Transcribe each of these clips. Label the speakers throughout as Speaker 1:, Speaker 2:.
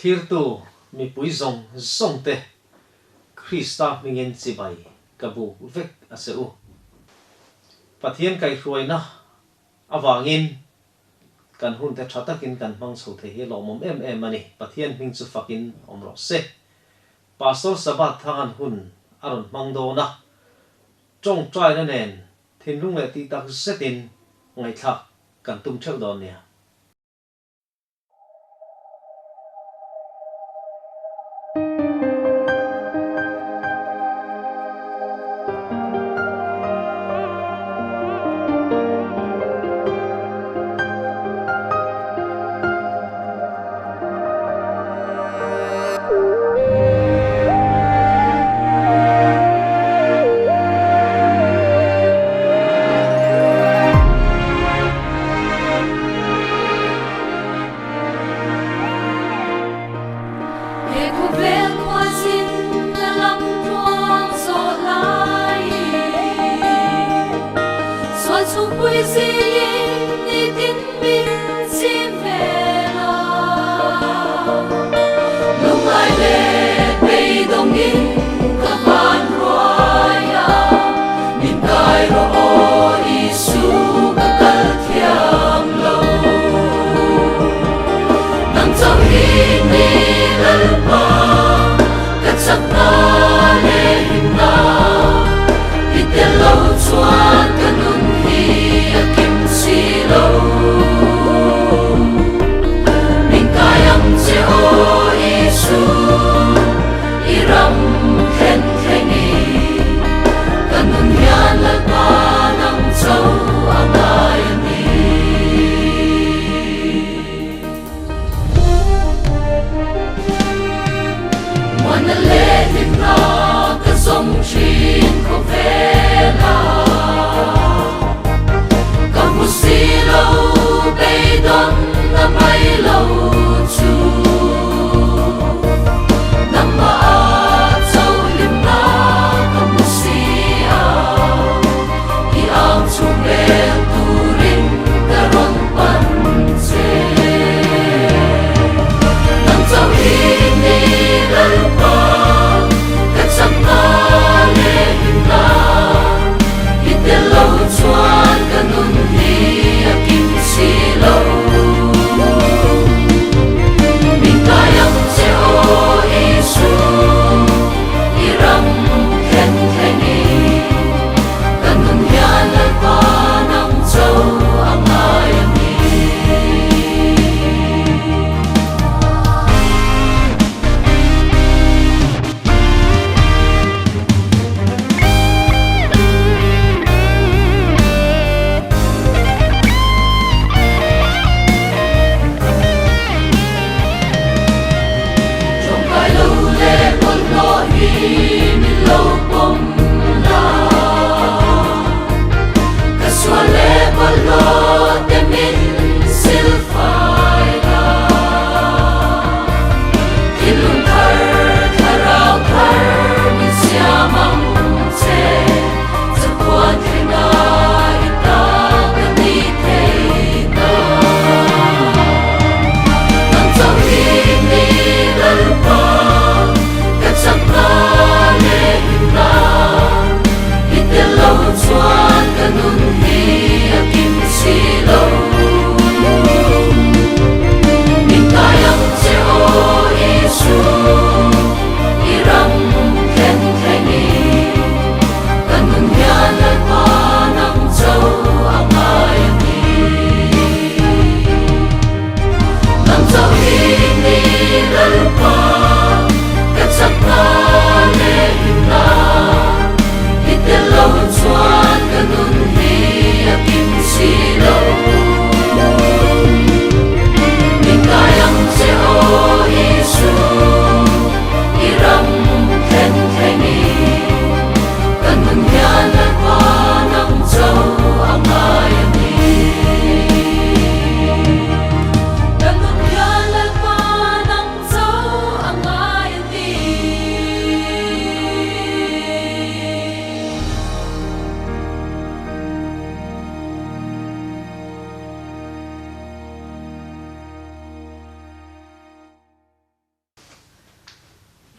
Speaker 1: Thlirtu mipui zawng zawng te Krista hmingin chibai ka buk vek a che u. Pathian kaihhruaina avangin kan hun te tha takin kan hmang chho thei hi lawmawm em em a ni. Pathian hming chu fakin awm rawh se. Pastor Sabbath thangan hun a rawn hmang dawn a, tawngtaina nen thinlung leh tih tak zetin ngaihthlak kan tum theuh dawn nia.
Speaker 2: He khawvel khuazin na lam tluang zawh laiin sual chhungpui zingin nitin min chim vel a. Lungngai leh beidawngin ka van ruai a, min kai rawh aw Isu ka kal thiam lo. Nang chauh hi ni Lalpa ka chakna leh himna, i tel lo chuan ka nun hi a kim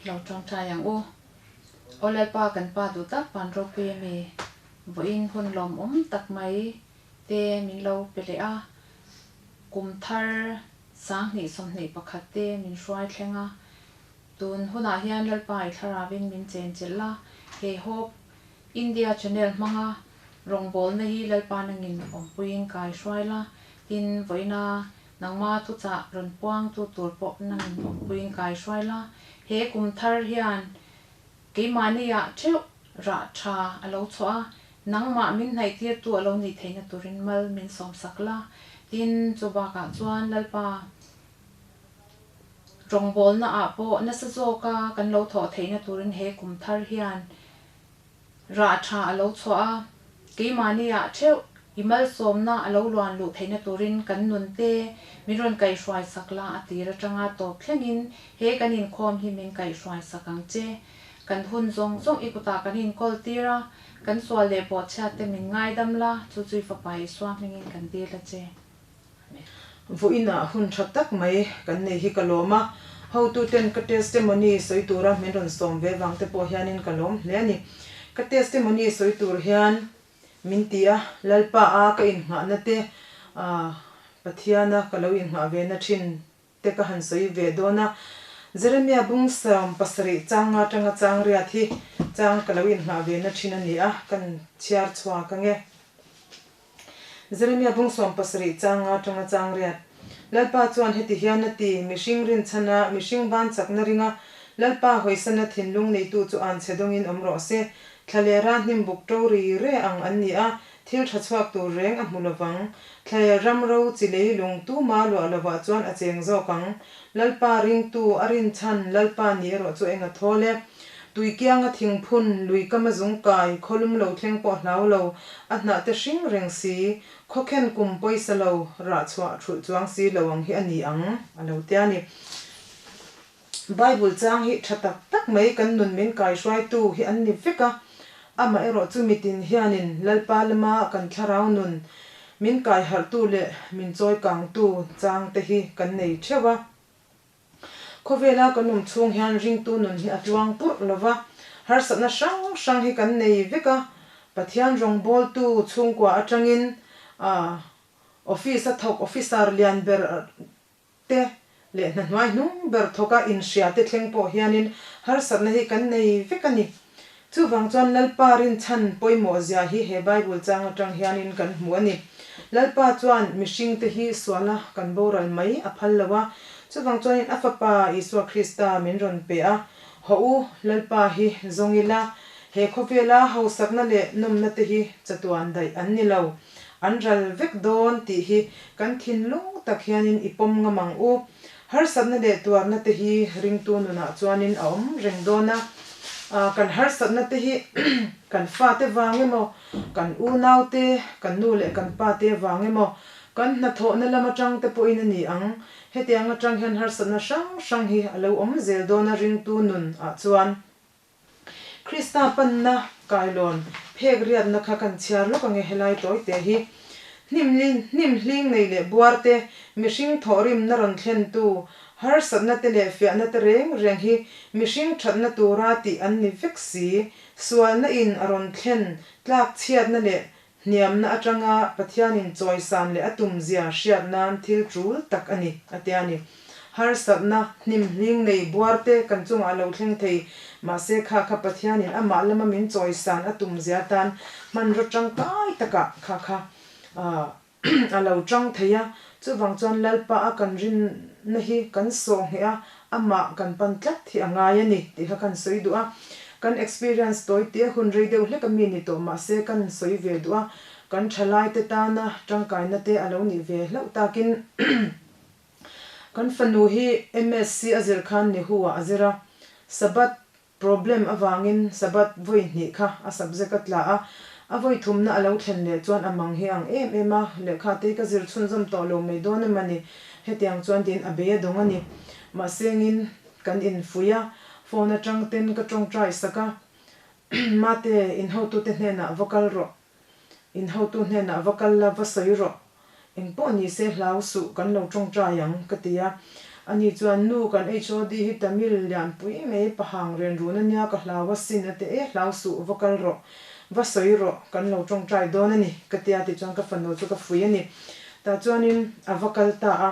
Speaker 3: Lo tawngtai ang u. Aw Lalpa kan Pa duh tak van ropui a mi vawiin hun lawmawm tak mai te min lo pe leh a, kum thar 2021 te min hruai thleng a, tun hunah hian Lalpa i thlarauin min chenchilh la, he Hope India Channel hmanga rawngbawlna hi Lalpa nangin awmpuiin kai hruai la, tin vawiina Nangma thuchah rawn puangtu tur pawh nangin awmpuiin kai hruai la, he kum thar hian keimahniah theuh rah tha a lo chhuah a, nangmah min hnaihtirtu a lo nih theihna turin mal min sawmsak la, tin chu bakah chuan Lalpa rawngbawlna ah pawh nasa zawka kan lo thawh theihna turin he kum thar hian Rah tha a lo chhuah a, keimahniah theuh i malsawmna a lo luan luh theihna turin kan nun te min rawn kaihhruai sak la a tir atanga tawp thlengin he kan inkhawm hi min kaihhruai sak ang che. Kan hun zawng zawng i kutah kan inkawl tir a, kan sual leh bawhchhiat te min ngaidam la, chu chu i Fapa Isua hmingin kan dil a che. Amen.
Speaker 4: Vawiinah hun tha tak mai kan nei hi ka lawm a, hotuten ka testimony sawi tura min rawn sawm ve vang te pawh hianin ka lawm hle a ni. Ka testimony sawi tur hian min ti a, Lalpa a ka innghahna te, Pathiana ka lo innghah ve na thin te ka han sawi ve dawn a, Jeremia bung 70 chang atanga chang riat hi chang ka lo innghah ve na thin a ni a, kan chhiar chhuak ange. Jeremia bung 70 chang atanga chang riat. Lalpa chuan heti hian a ti, Mihring rinchhana, mihring ban chakna ringa, Lalpa hawisana thinlung neitu chu an chhe dawngin awm rawh se. Thlalera hnim buk to ri re ang an ni a, thil tha chhuak tur reng a hmu lovang. Thlaler ram ro chi lei lung tuma luah lovah chuan a cheng zawk ang. Lalpa ringtu, a rinchhan, Lalpa ni erawh chu eng a thawl e. Tui kianga thingphun, lui kama zung kai, khawlum lo thleng pawh hlau lo, a hnah te hring reng si, khawkhen kum pawisa lo, rah chhuah thulh chuang si lo ang hi a ni ang, a lo tia ni. Bible chang hi tha tak tak mai kan nun min kaihruaitu hi an ni vek a, amaherawh chu mitin hianin Lalpa lama kan thlarau nun min kaiharhtu leh min chawikangtu chang te hi kan nei theuh a. Khawvela kan awm chhung hian ringtu nun hi a tluang purh lo va, harsatna hrang hrang hi kan nei vek a, Pathian rawngbawltu chhungkua atangin office a thawk officer lian ber te leh hna hnuai hnung ber thawka inhria te thleng pawh hianin harsatna hi kan nei vek a ni. Chuvang chuan Lalpa rinchhan pawimawh zia hi he Bible chang atang hianin kan hmu a ni. Lalpa chuan mihringte hi suala kan boral mai a phal lo a, chuvang chuanin a Fapa Isua Krista min rawn pe a, Hawh u, Lalpa hi zawng ila, he khawvela hausakna leh nawmna te hi chatuan daih an ni lo, an ral vek dawn tih hi kan thinlung tak hianin i pawm ngam ang u. Harsatna leh tuarna te hi ringtu nunah chuanin a awm reng dawn a, kan harsatna te hi kan fate vang emaw, kan unaute, kan nu leh kan pate vang emaw, kan hnathawhna lam atang te pawhin a ni ang. Hetiang atang hian harsatna hrang hrang hi a lo awm zel dawn a ringtu nun ah chuan. Krista panna kailawn phek riatna kha kan chhiar lawk ange helai tawi te hi. Hnim hnim hling nei leh buar te, mihring thawhrimna rawn thlentu, harsatna te leh fiahna te reng reng hi mihring thatna tura tih an ni vek si. Sualna in a rawn thlen tlak chhiatna leh hniamna atanga Pathianin chawisan leh a tumzia hriat nan thil tul tak a ni, a ti a ni. Harsatna, hnimhling nei buarte kan chungah a lo thleng thei, mahse kha kha Pathianin amah lama min chawisan a tumzia atan hmanraw tangkai takah kha kha a lo tang thei a. Chuvang chuan Lalpa a kan rinna hi kan sawh ngheh a, amah kan pan tlat hi a ngai a ni tih kha kan sawi duh a. Kan experience tawi tia hun rei deuh hlek a mi ni tawh mahse kan sawi ve duh a, kan thalaite tana tangkaina te a lo nih ve hlauh takin kan fanu hi MSc a zir khan Nehu ah a zir a, Sabbath Problem avangin Sabbath vawi hnih kha a subject a tla a, a vawi thumna a lo thlen leh chuan a mang hi ang em em a, lehkha te hi ka zir chhunzawm tawh lo mai dawn em a ni, hetiang chuan tiin a bei a dawng a ni. Mahsengin kan infuih a, phone atang ten ka tawngtai sak a, Mate, in hotute hnenah va kal rawh, in hotu hnenah va kal la, va sawi rawh, engpawh ni se hlau suh, kan lo tawngtai ang, ka ti a. Ani chuan, Nu, kan HOD hi Tamil lianpui mai pahang ren run a nia, ka hlau asin a ti e, hlau suh, va kal rawh, va sawi rawh, kan lo tawngtai dawn a ni, ka tia tichuan ka fanu chu ka fui a ni. Tah chuanin a va kal ta a.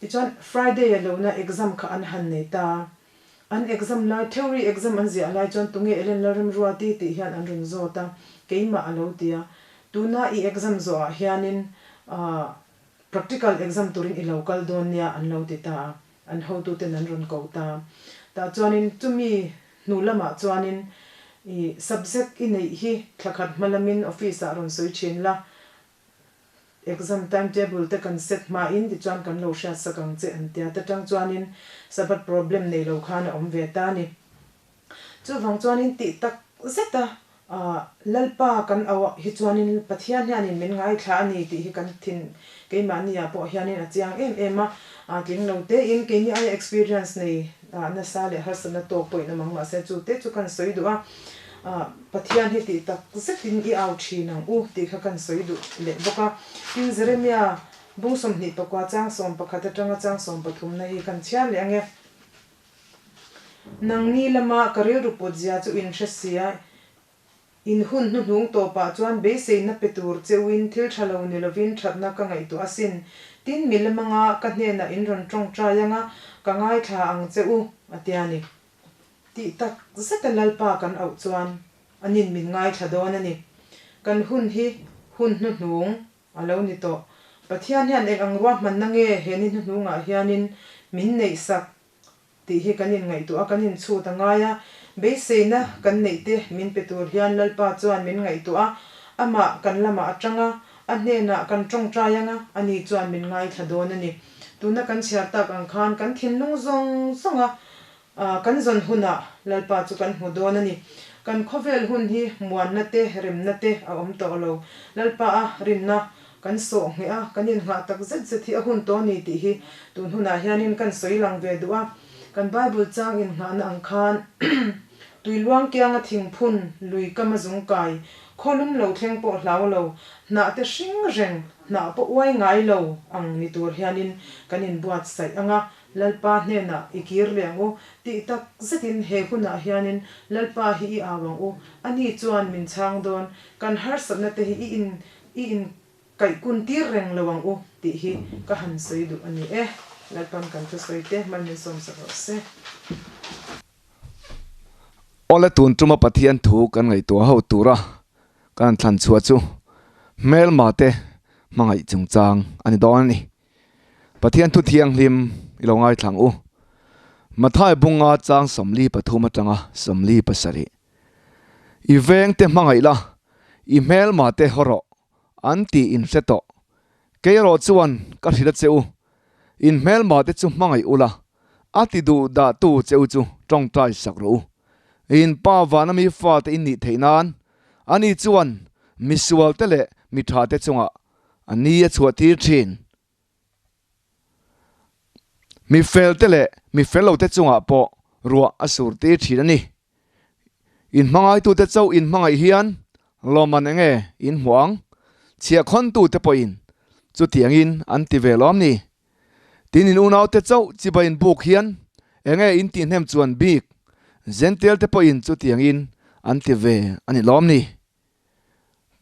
Speaker 4: Tichuan Friday a lohna exam kha an han nei ta a. An exam lai, theory exam an ziah lai chuan tunge Ellen Lalremruati tih hian an rawn zawt a, keimah a lo ti a. Tuna i exam zawhah hianin aah practical exam turin i lo kal dawn nia an lo ti ta a, an hotuten an rawn ko ta. Tah chuanin chumi hnu lamah chuanin i subject i neih hi thlakhat hma lamin office ah rawn sawi thin la, Exam timetable te kan set hmain tichuan kan lo hriat sak ang che an tia. Ta tang chuanin Sabbath problem nei lo khan a awm ve ta a ni. Chuvang chuanin tih tak zeta Lalpa kan auh hi chuanin Pathian hianin min ngaithla a ni tih hi kan thin keimahniah pawh hianin a chiang em em a. Tling lo tein keini aia experience nei nasa leh harsatna tawk pawhin awm ang mahse chu te chu kan sawi duh a. Pathian hi tih tak zetin i au thin ang u tih kha kan sawi duh leh bawk a. Tin, Jeremia bung 24 chang 11 atanga chang 13 na hi kan chhiar leh ang e. Nangni lama ka rilru put zia chu in hre sia, in hun hnuhnung tawpah chuan beiseina pe tur cheuin thil tha lo ni lovin thatna ka ngaihtuah asin. Tin, mi lamanga ka hnenah in rawn tawngtai anga ka ngaithla ang che u, a tia ni. Tih tak zeta Lalpa kan auh chuan anin min ngaithla dawn a ni. Kan hun hi hun hnuhnung a lo ni tawh. Pathian hian eng ang ruahmanna nge he ni hnuhnungah hianin min neihsak tih hi kan inngaihtuah a, kan inchhut a ngai a. Beiseina kan neih te min pe tur hian Lalpa chuan min ngaihtuah a, amah kan lamah a tang a, a hnenah kan tawngtai ang a, ani chuan min ngaithla dawn a ni. Tuna kan chhiar tak ang khan kan thinlung zawng zawnga Kan zawn hunah Lalpa chu kan hmu dawn a ni. Kan khawvel hun hi muanna te, remna te a awm tawh lo. Lalpa a rinna kan sawh ngheh a, kan inngah tak zet zet hi a hun tawh a ni tih hi tun hunah hianin kan sawi lang ve duh a. Kan Bible chang inngahna ang khan tui luang kianga thingphun, lui kama zungkai, khawlum lo thleng pawh hlau lo, hnah te hring reng, hnah pawh uai ngai lo ang ni tur hianin kan inbuatsaih ang a. Lalpa hnenah i kir leh ang u, tih tak zetin he hunah hianin Lalpa hi i au ang u, ani chuan min chhang dawn, kan harsatna te hi i in i in kaih kun tir reng lo ang u tih hi ka han sawi duh a ni e. Lalpan kan thusawi te hman min sawmsak rawh se.
Speaker 5: Awle tun tuma Pathian thu kan ngaihtuah ho tura kan thlan chhuah chu hmelma te hmangaih chungchang a ni dawn a ni. Pathian thu thianghlim i lo ngaithlang u. Mathai bunga chang 43 atanga 47. I vengte hmangaih la, i hmelma te haw rawh an tih in hre tawh. Kei erawh chuan ka hrilh a che u, in hmelma te chu hmangaih ula, a ti duh dah tu che u chu tawngtai sak rawh u. In pa vana mi fate in nih theih nan, ani chuan misual te leh mi tha te chungah A ni a chhuah tir thin. Mi fel te leh mi fel lo te chungah pawh ruah a sur tir thin a ni. In hmangaitute chauh in hmangaih hian lawmman enge in hmuh ang? Chhiahkhawntute pawhin chutiangin an ti ve lawm ni? Tin in unaute chauh chibai in buk hian enge in tihhnem chuan bik Zential te pawhin chutiangin an ti ve a ni lawm ni?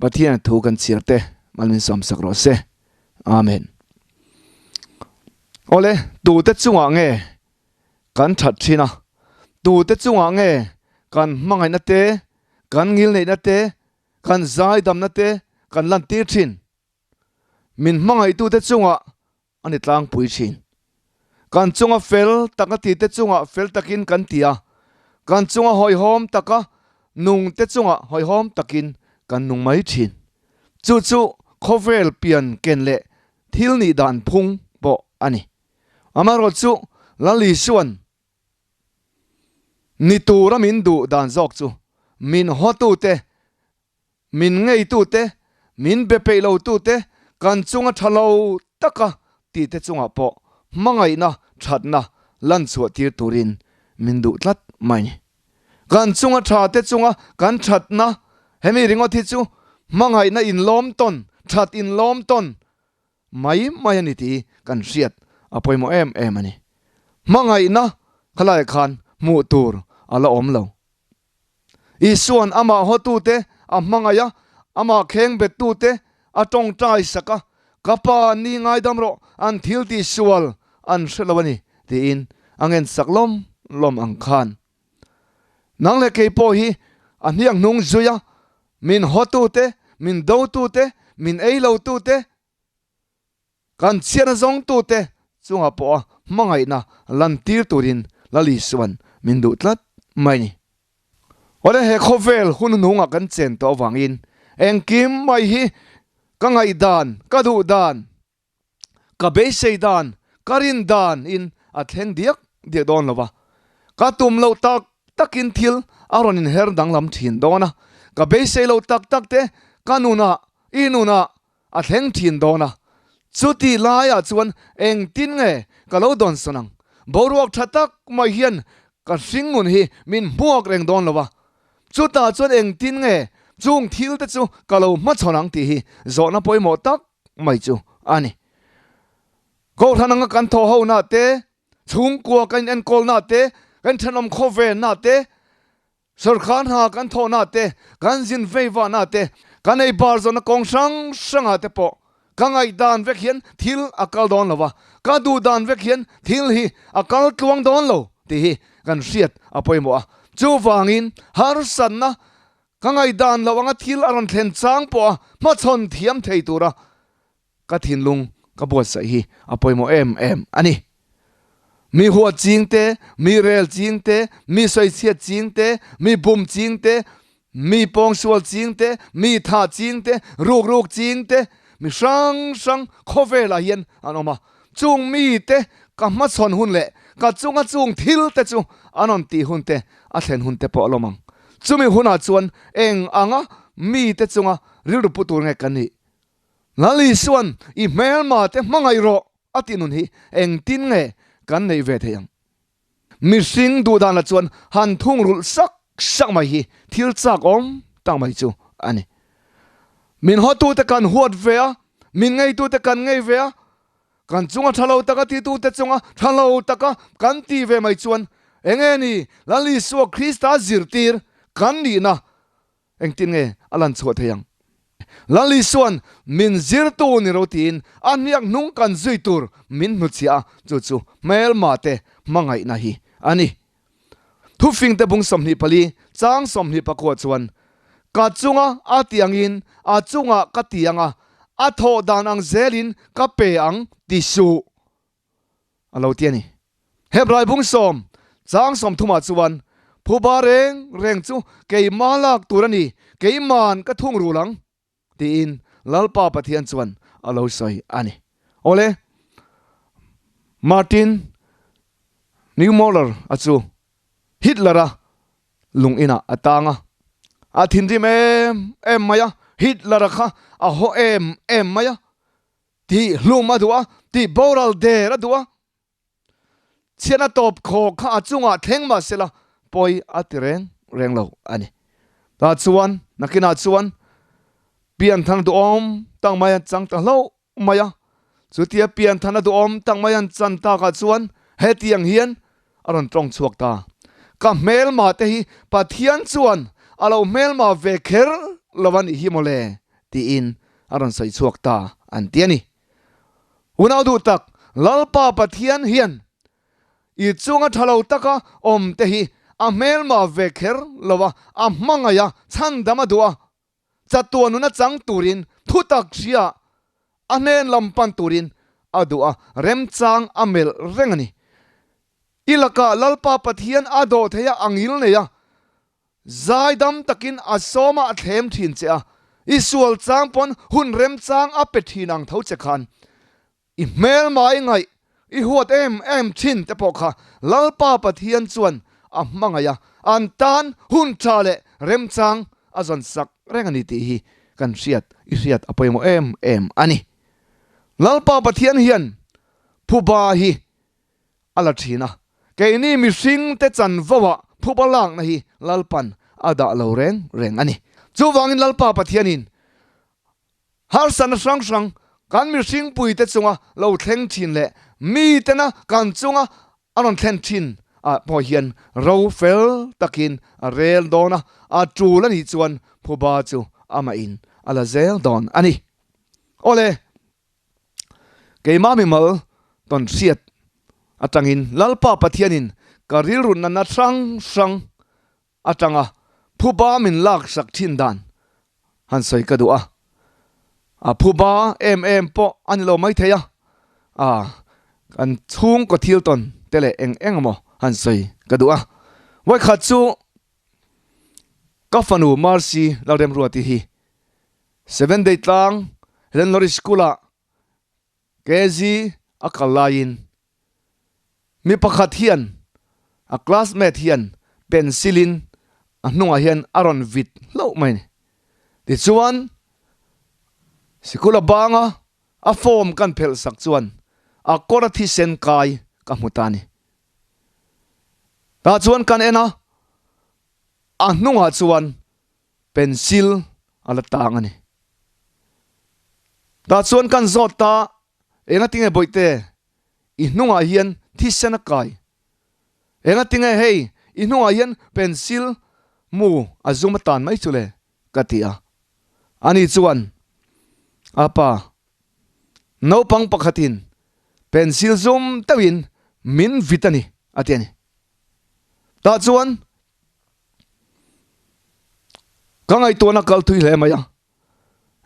Speaker 5: Pathian thu kan chhiar te mal min sawm sak rawh se. Amen. Awle, tute chungah nge kan that thin a? Tute chungah nge kan hmangaihna te, kan ngilneihna te, kan zaidamna te kan lantir thin? Min hmangaihtute chungah a ni tlangpui thin. Kan chunga fel taka tite chungah fel takin kan ti a, kan chunga hawihhawm taka nungte chungah hawihhawm takin kan nung mai thin. Chu chu khawvel pian ken leh thil nih dan phung pawh a ni. Amaherawhchu Lal Isua'n ni tura min duh dan zawk chu min hawtute Min ngeitute, min be peih lotute, kan chunga tha lo taka tite chungah pawh hmangaihna thatna lan chhuah tir turin min duh tlat mai ni. Kan chunga tha te chunga kan thatna, hemi ringawt hi chu hmangaihna inlawm tawn, that inlawm tawn mai mai a ni tih kan hriat a pawimawh em em a ni. Hmangaihna khalaiah khan hmuh tur a la awm lo. Isua'n amah hawtute a hmangaih a, amah kheng bettute a tawngtai sak a, Ka Pa, ni ngaidam rawh, an thil tih sual an hre lo a ni, tiin a ngen sak lawm lawm ang khan. Nang leh kei pawh hi a hniak hnung zui a, min hawtute, min dotute, min ei lotute, Kan chhiatna zawngtute chungah pawha hmangaihna lantir turin Lal Isua'n min duh tlat mai ni. Awle he khawvel hun hnungah kan chen tawh avangin engkim mai hi ka ngaihdan, ka duh dan, ka beisei dan, ka rin dan in a thleng diak diak dawn lo va. Ka tum loh tak takin thil a rawn inher danglam thin dawn a, ka beisei loh tak tak te ka nunah, i nunah A thleng thin dawn a, chuti laiah chuan engtin nge ka lo dawn sawn ang? Boruak tha tak mai hian ka hringnun hi min hmuak reng dawn lo a, chutah chuan engtin nge chung thil te chu ka lo hmachhawn ang tih hi zawhna pawimawh tak mai chu a ni. Kohhran anga kan thawh ho na te, chhungkua kan inenkawl na te, kan thenawm khawvel na te, Sorkar hna kan thawhna te, kan zin vei vahna te, kan ei bar zawhna kawng hrang hrangah te pawh ka ngaihdan vek hian thil a kal dawn lo va, ka duhdan vek hian thil hi a kal tluang dawn lo tih hi kan hriat a pawimawh a. Chuvangin harsatna ka ngaihdan loh anga thil a rawn thlen chang pawha hmachhawn thiam thei tura Ka thinlung ka buatsaih hi a pawimawh em em a ni. Mi huat ching te, mi rel ching te, mi sawichhiat ching te, mi bum ching te, mi pawngsual ching te, mi thah ching te, rukruk ching te, mi hrang hrang khawvelah hian an awm a. Chung mite ka hmachhawn hun leh ka chunga chung thil te chu an rawn tih hun te, a thlen hun te pawh a lawm ang. Chumi hunah chuan eng anga mite chunga rilru pu tur nge kan nih? Lal Isua'n i hmelma te hmangaih rawh a tih nun hi engtin nge kan neih ve theih ang? Mihring duhdan la chuan han thungrulh sak sak mai hi thil chak awm tak mai chu a ni. Min hawtute kan huat ve a, min ngeitute kan ngei ve a, kan chunga tha lo taka titute chunga tha lo taka kan ti ve mai chuan enge ni Lal Isua Krista zirtir kan nihna Engtin nge a lan chhuah thei ang? Lal Isua'n min zirtu ni ro tiin a hniak hnung kan zui tur min hnuchhiah a, chu chu hmelma te hmangaihna hi a ni. Thufingte bung 24, chang 24 chuan, Ka chunga a ti angin a chungah ka ti ang a, a thawh dan ang zelin ka pe ang ti suh. A lo ti a ni. Hebrai bung sawm chang sawmthumah chuan, Phuba reng reng chu keimah lak tur a ni, keima'n ka thung rul ang, tiin Lalpa Pathian chuan a lo sawi a ni. Awle, Martin Niemöller a chu Hitler-a lung inah a tang a, a thinrim em em mai a, Hitler-a kha a haw em em mai a, Tih hlum a duh a, tih boral der a duh a. Chhiatna tawp khawk kha a chungah thleng mah sela pawi a ti reng reng lo a ni. Tah chuan nakinah chuan pianthana duhawm tak mai an chang ta hlauh mai a. Chutia pianthana duhawm tak mai an chan takah chuan hetiang hian a rawn tawng chhuak ta. Ka hmelma te hi Pathian chuan a lo hmelma ve kher lo a nih hi mawle tiin a rawn sawi chhuak ta an ti a ni. Unau duh tak, Lalpa Pathian hian i chunga tha lo taka awm te hi a hmelma ve kher lo a, a hmangaih a, chhandam a duh a, chatuan nuna chang turin thutak hria a hnen lam pan turin a duh a, remchang a melh reng a ni. I lakah Lalpa Pathian a dawh thei a, a ngil nei a, zaidam takin a sawma a thlem thin che a, i sual chang pawn hun remchang a pe thin ang tho che khan I hmelma i ngaih, i huat em em thin te pawh kha Lalpa Pathian chuan a hmangaih a, an tan hun tha leh remchang a zawn sak reng a ni tih hi kan hriat, i hriat a pawimawh em em a ni. Lalpa Pathian hian phuba hi a la thin a, keini mihring te chanvo ah phuba lakna hi Lalpan a dah lo reng reng a ni. Chuvangin Lalpa Pathianin Harsatna hrang hrang kan mihringpuite chunga lo thleng thin leh mitena kan chunga A rawn thlen thin ah pawh hian ro fel takin a rel dawn a, a tul a nih chuan phuba chu amah in a la zel dawn a ni. Awle, keimah mimal tawn hriat atangin Lalpa Pathianin ka rilru nana hrang hrang atanga phuba min laksak thin dan han sawi ka duh a, a phuba em em pawh a ni lo maithei a, a kan chhungkaw thil tawn te leh eng eng emaw han sawi ka duh a. Vawikhat chu ka fanu Mercy Lalremruati hi Seven Day tlang Helen Lorry School ah KZ a kal laiin mi pakhat hian a classmate hian pencil in a hnungah hian a rawn vit hlauh mai a ni. Tichuan sikul a bang a, a form kan phelh sak chuan a kawr a thisen kai ka hmu ta a ni. Tah chuan kan en a, a hnungah chuan Pencil a la tang a ni. Tah chuan kan zawt ta, Enga tinge bawihte, i hnungah hian thisen a kai? Enga tinge hei, i hnungah hian pencil mu a zum a tan mai chu le? ka ti a. Ani chuan, Apa, naupang pakhatin pencil zum deuhin min vit a ni, a ti a ni. Tah chuan Ka ngaihtuahna kal thui hle mai a,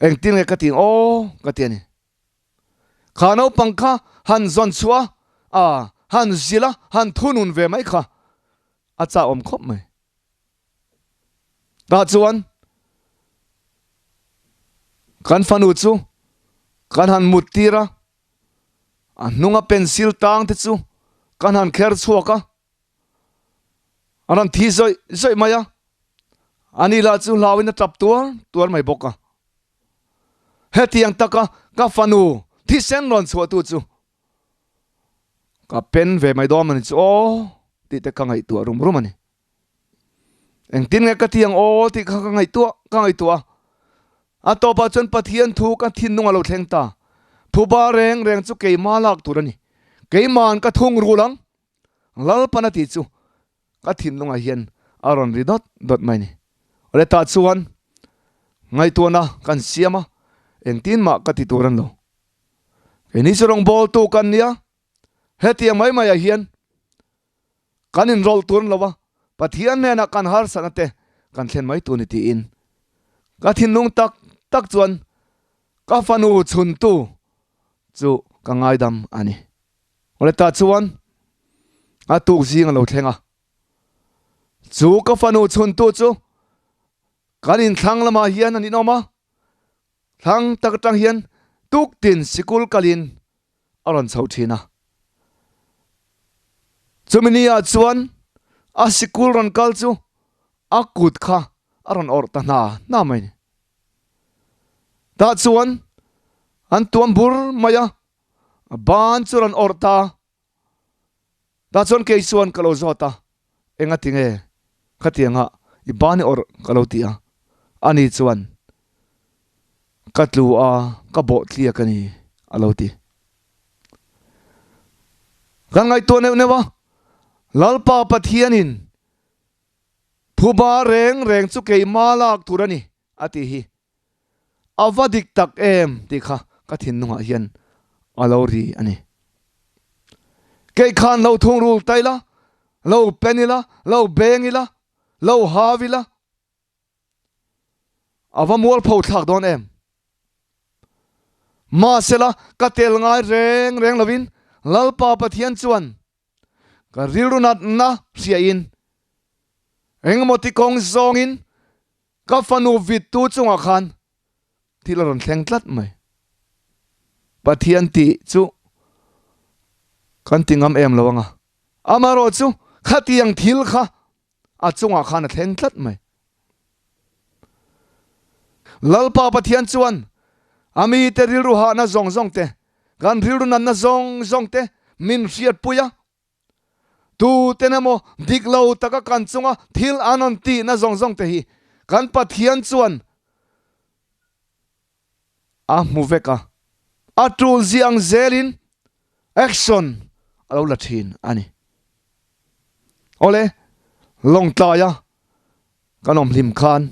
Speaker 5: engtin nge ka tih ang aw ka ti a ni. Kha naupang kha han zawn chhuah a, han zilh a, han thunun ve mai kha a chahawm khawp mai. Tah chuan kan fanu chu kan han mut tir a, a hnunga pencil tang te chu kan han kher chhuak a. A rawn thi zawih zawih mai a, ani lah chu hlauin a tap tuar tuar mai bawk a. Hetiang taka ka fanu thisen rawn chhuahtu chu ka pen ve mai dawn mawni chu aw tih te ka ngaihtuah rum rum a ni. Engtin nge ka ti ang aw tih kha ka ngaihtuah ka ngaihtuah a. A tawpah chuan Pathian thu ka thinlung a lo thleng ta. Phuba reng reng chu keimah lak tur a ni. Keima'n ka thung rul ang. Lalpan a tih chu ka thinlungah hian a rawn ri dawt dawt mai ni. Awle tah chuan ngaihtuahna kan siam a, engtin mah ka ti tur an lo. Keini chu rawngbawltu kan nia, hetiang mai maiah hian kan inrawlh tur an lo a, Pathian hnenah kan harsatna te kan thlen mai tur ni tiin ka thinlung tak tak chuan ka fanu chhuntu chu ka ngaidam a ni. Awle tah chuan a tuk zing a lo thleng a, chu ka fanu chhuntu chu kan inthlang lamah hian an inawm a, thlang tak atang hian tuktin sikul kalin a rawn chho thin a. Chumi ni ah chuan a sikul rawn kal chu a kut kha a rawn awrh ta hna hna mai a ni. Tah chuan an tuam bur mai a, A ban chu rawn awrh ta. Tah chuan kei chuan ka lo zawt a, Enga tinge khatianga i ban i awrh ka lo ti a. Ani chuan, Ka tlu a, ka bawh tliak a ni a lo ti. Kan ngaihtuah neuh neuh a, Lalpa Pathianin phuba reng reng chu keimah lak tur a ni a tih hi. A va dik tak em tih kha ka thinlungah hian a lo ri a ni. Kei khan lo thungrul ta ila, lo pen ila, lo beng ila, lo hau ila, a va mualpho thlak dawn em? Mahsela ka tel ngai reng reng lovin Lalpa Pathian chuan ka rilru natna hriain engemaw ti kawng zawngin Ka fanu vittu chungah khan thil a rawn thleng tlat mai. Pathian tih chu kan ti ngam em lo anga. Amaherawh chu khatiang thil kha a chungah khan a thleng tlat mai. Lalpa Pathian chuan a mite rilru hahna zawng zawng te, kan rilru nanna zawng zawng te min hriatpui a. Tuten emaw dik lo taka kan chunga thil an rawn tihna zawng zawng te hi kan Pathian chuan a hmu vek a, a tul ziang zelin action a lo la thin a ni. Awle, Lawngtlaia kan awm hlim khan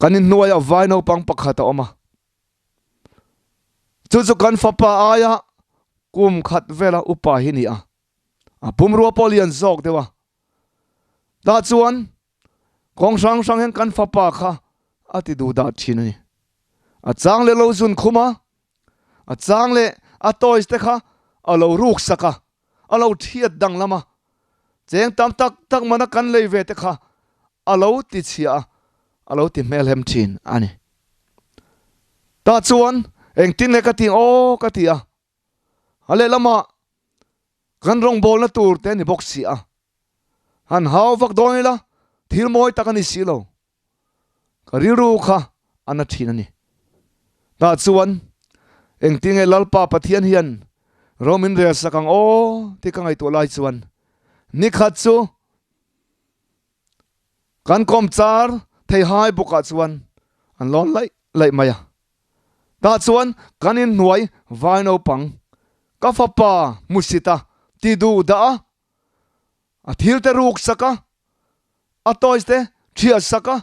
Speaker 5: kan inhnuaiah vai naupang pakhat a awm a. Chu chu kan fapa aia kum khat vela upa hi ni a. A pumrua pawh lian zawk deuh a. Tah chuan kawng hrang hrang hian kan fapa kha a ti duh dah thin a ni. A chang leh lo zun khum a, a chang leh a toys te kha a lo ruk sak a, a lo thiat danglam a. Cheng tam tak tak mana kan lei ve te kha a lo ti chhia a, a lo ti hmelhem thin a ni. Tah chuan engtin nge ka ti aw ka ti a, a lehlamah kan rawngbawlna tur te a ni bawk si a, han hau vak dawn ila thil mawi tak a ni si lo. Ka rilru kha a na thin a ni. Tah chuan engtin nge Lalpa Pathian hian ro min rel sak ang aw tih ka ngaihtuah lai chuan nikhat chu kan kawmchar theihai bukah chuan an lawn laih laih mai a. Tah chuan kan inhnuai vai naupang ka fapa hmusita ti duh dah a, a thil te ruk sak a, a toys te thiat sak a,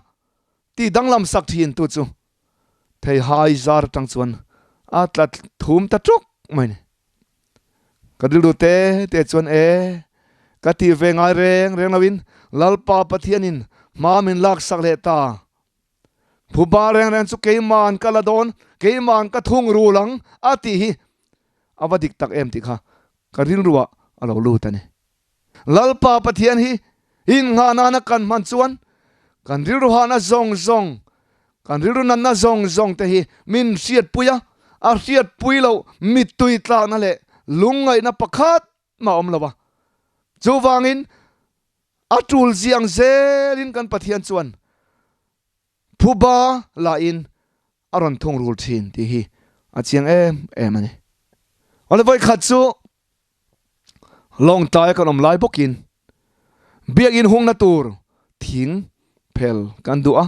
Speaker 5: tih danglam sak thin tu chu theihai zar atang chuan a tla thum ta tuk mai ni. Ka rilru te te chuan e, ka tih ve ngai reng reng loin Lalpa Pathianin hma min lak sak leh ta. Phuba reng reng chu keima'n ka la dawn, keima'n ka thung rul ang a tih hi a va dik tak em tih kha ka rilruah a lo lut a ni. Lalpa Pathian hi innghah nana kan hman chuan kan rilru hahna zawng zawng, kan rilru natna zawng zawng te hi min hriatpui a, a hriatpui loh mittui tlakna leh lungngaihna pakhat mah a awm lo a. Chuvangin a tul ziang zelin kan Pathian chuan phuba lahin a rawn thungrul thin tih hi a chiang em em a ni. Awle vawikhat chu Lawngtlaia kan awm lai bawkin biakinn hungna tur thing phel kan duh a,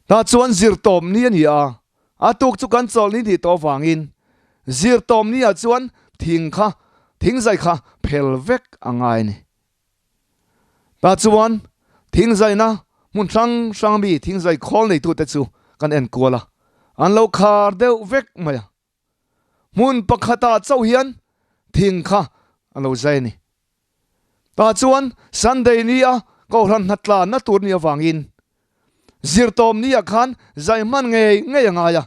Speaker 5: tah chuan zirtawp ni a ni a, a tuk chu kan chawlh ni nih tawh avangin zirtawp ni ah chuan thing kha thing zai kha phel vek a ngai a ni. Tah chuan thing zaina hmun hrang hrang mi thing zai khawl neitute chu kan en kual a, an lo khar deuh vek mai a. Hmun pakhatah chauh hian thing kha a lo zai a ni. Tah chuan Sunday ni a Kohhran hnatlanna tur ni avangin zirtawm ni ah khan zai hman ngei ngei a ngai a,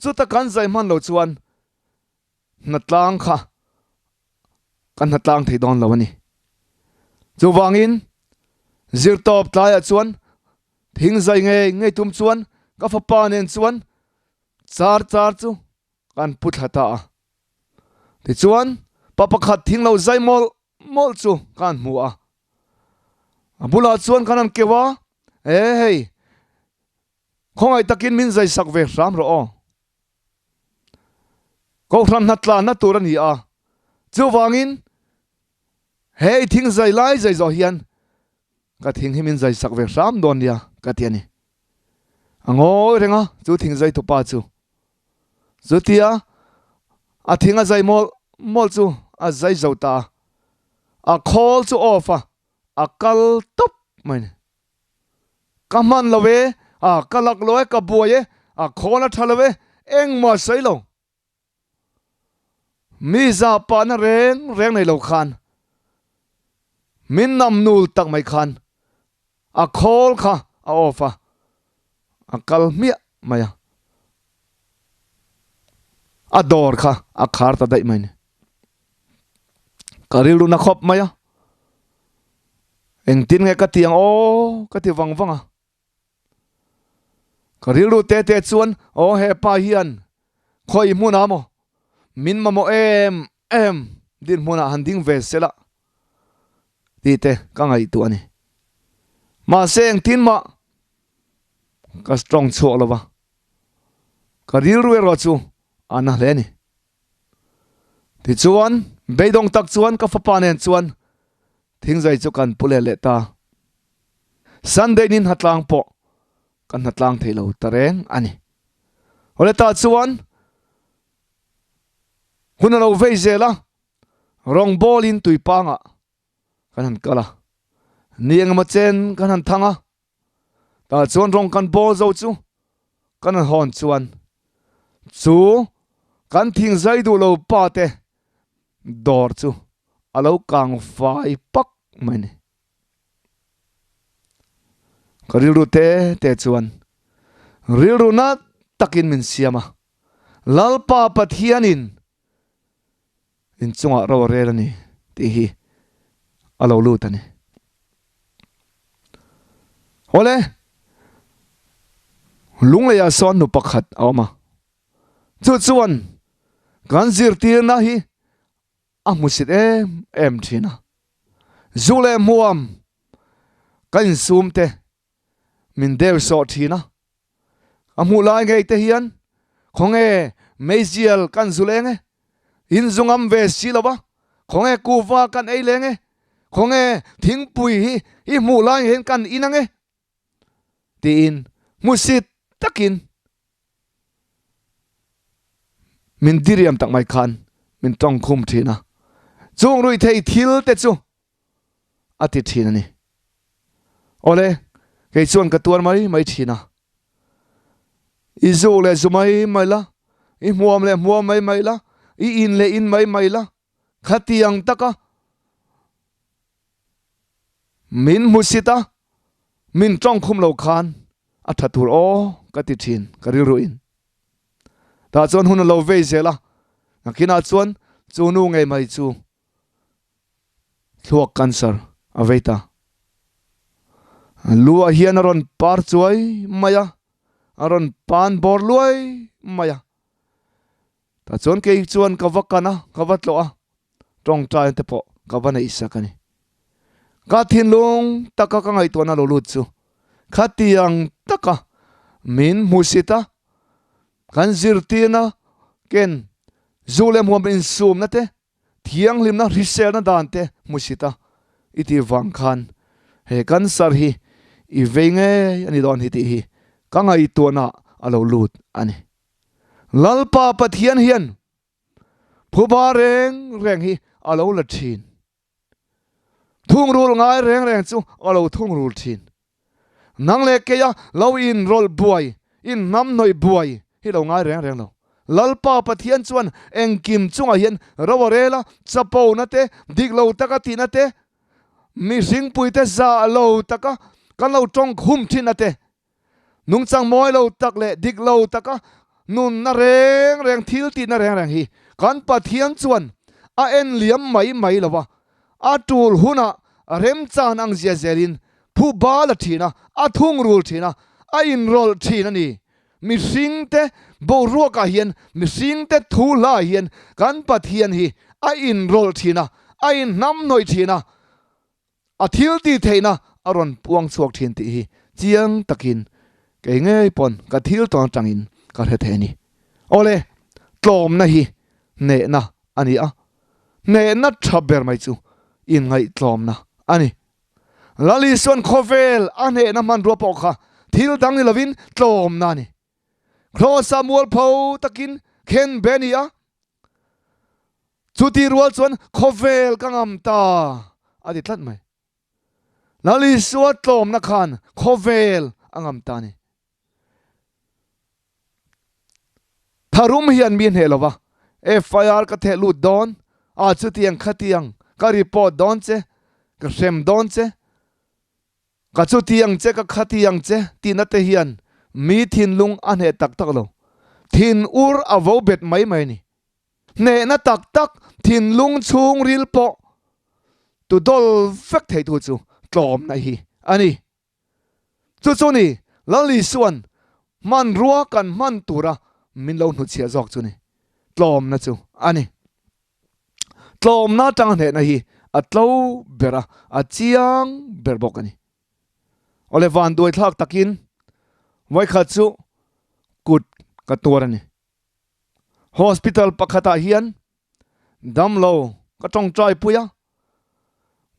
Speaker 5: chuta kan zai hman lo chuan hnatlang kha kan hnatlang thei dawn lo a ni. Chuvangin zirtawp tlaiah chuan thing zai ngei ngei tum chuan ka fapa nen chuan Char char chu kan pu thla ta a. Tichuan, pa pakhat thing lo zai mawlh mawlh chu ka han hmu a. A bulah chuan kan han keuh a, E hei, khawngaih takin min zai sak ve hram rawh aw. Kohhran hnatlanna tur a ni a, chuvangin hei thing zai lai zai zawh hian Ka thing hi min zai sak ve hram dawn nia ka ti a ni. A ngawi reng a, chu thing zai tupa chu. Chutia a thing a zai mawlh mawlh chu a zai zo ta a, a khawl chu off a, a kal tawp mai a ni. Ka hman lo e, a ka lak lo e, ka buai e, a khawl a tha lo e, engmah sawi lo. Mi za pahna reng reng nei lo khan min nam nul tak mai khan a khawl kha a off a, a kal hmiah mai a, a dawr kha a khar ta daih mai a ni. Ka rilru na khawp mai a, engtin nge ka ti ang aw ka ti vang vang a. Ka rilru te te chuan aw hepa hian khawi hmunah maw min mamawh em em dinhmunah han ding ve sela tih te ka ngaihtuah a ni. Mahse engtin mah ka strong chhuak lova, ka rilru erawh chu a na hle a ni. Tichuan beidawng tak chuan ka fapa nen chuan thingzai chu kan pu leh leh ta. Sunday ni hnatlang pawh kan hnatlang thei lo ta reng a ni. Awle tah chuan hun a lo vei zel a, rawngbawlin tuipangah. Kan han kal a, ni engemaw chen kan han thang a, tah chuan rawng kan bawl zo chu kan han hawn chuan chu kan thing zai duh lo pa te dawr chu a lo kang fai pak mai a ni. Ka rilru te te chuan rilru na takin min siam a, Lalpa Pathianin inchungah ro a rel a ni tih hi a lo lut a ni. Awle, Lungleiah sawn nu pakhat a awm a, chu chuan kan zirtirna hi a hmusit em em thin a, zu leh hmuam ka insum te min deu sawh thin a, a hmuh lai ngei te hian khawnge meizial kan zu leng e, in zu ngam ve si lo va, khawnge kuva kan ei leng e, khawnge thingpui hi i hmuh lai hian kan in ang e tiin hmusit takin min diriam tak mai khan min tawngkhum thin a, chung ruihthei thil te chu a ti thin a ni. Awle, kei chuan ka tuar mai mai thin a. I zu leh zu mai mai la, i hmuam leh hmuam mai mai la, i in leh in mai mai la, khatiang taka min hmusit a, min tawngkhum lo khan a tha tur aw ka ti thin ka rilru in. Tah chuan hun a lo vei zel a, nakinah chuan chu nu ngei mai chu Thluak cancer a vei ta. Lu ah hian a rawn par chuai mai a, a rawn pan bawr luai mai a. Tah chuan kei chuan ka va kan a, ka va tlawh a, tawngtai te pawh ka va neih sak a ni. Ka thinlung taka ka ngaihtuahna lo lut chu khatiang taka min hmusit a, kan zirtirna ken zu leh hmuam insumna te Thianghlimna hriselna dan te hmusit a i tih vang khan he cancer hi i vei ngei a ni dawn hi tih hi ka ngaihtuahna a lo lut a ni. Lalpa Pathian hian phuba reng reng hi a lo la thin. Thungrul ngai reng reng chu a lo thungrul thin. Nang leh keia lo inrawlh buai, inhnamhnawih buai hi lo ngai reng reng lo. Lalpa Pathian chuan engkim chungah hian ro a rel a, chapona te, dik lo taka tihna te, mihringpuite zah lo taka kan lo tawng khum thinna te, nungchang mawi lo tak leh dik lo taka nunna reng reng, thil tihna reng reng hi kan Pathian chuan a en liam mai mai lo va, A tul hunah remchan ang zia zelin phu bal a thin a, a thungrul thin a, a inrawlh thin a ni. Mihringte boruakah hian, mihringte thu hlaah hian kan Pathian hi a inrawlh thin a, a inhnamhnawih thin a, a thil tih theihna a rawn puang chhuak thin tih hi chiang takin kei ngei pawn ka thil tawn atangin ka hre thei a ni. Awle, tlawmna hi hnehna a ni a, Hnehna tha ber mai chu inngaihtlawmna a ni. Lal Isuan khawvel a hnehna hmanrua pawh kha thil dang ni lovin tlawmna a ni. Kraws-ah mualpho takin khen be a ni a, chuti rual chuan khawvel ka ngam ta a ti tlat mai. Lal Isua tlawmna khan khawvel a ngam ta a ni. Tharum hian mi hneh lova, FIR ka theh lut dawn, a chutiang khatiang ka report dawn che, ka hrem dawn che, ka chutiang che ka khatiang che tihna te hian mi thinlung a hneh tak tak lo. Thin ur a vo bet mai mai a ni. Hnehna tak tak thinlung chhungril pawh tu dawl vek theitu chu tlawmna hi a ni. Chu chu ni, Lal Isua'n hmanrua kan hman tura min lo hnutchhiah zawk chu ni, tlawmna chu a ni. Tlawmna atanga hnehna hi a tlo ber a, a chiang ber bawk a ni. Awle vanduai thlak takin vawikhat chu kut ka tuar a ni. Hospital pakhatah hian damlo ka tawngtai pui a,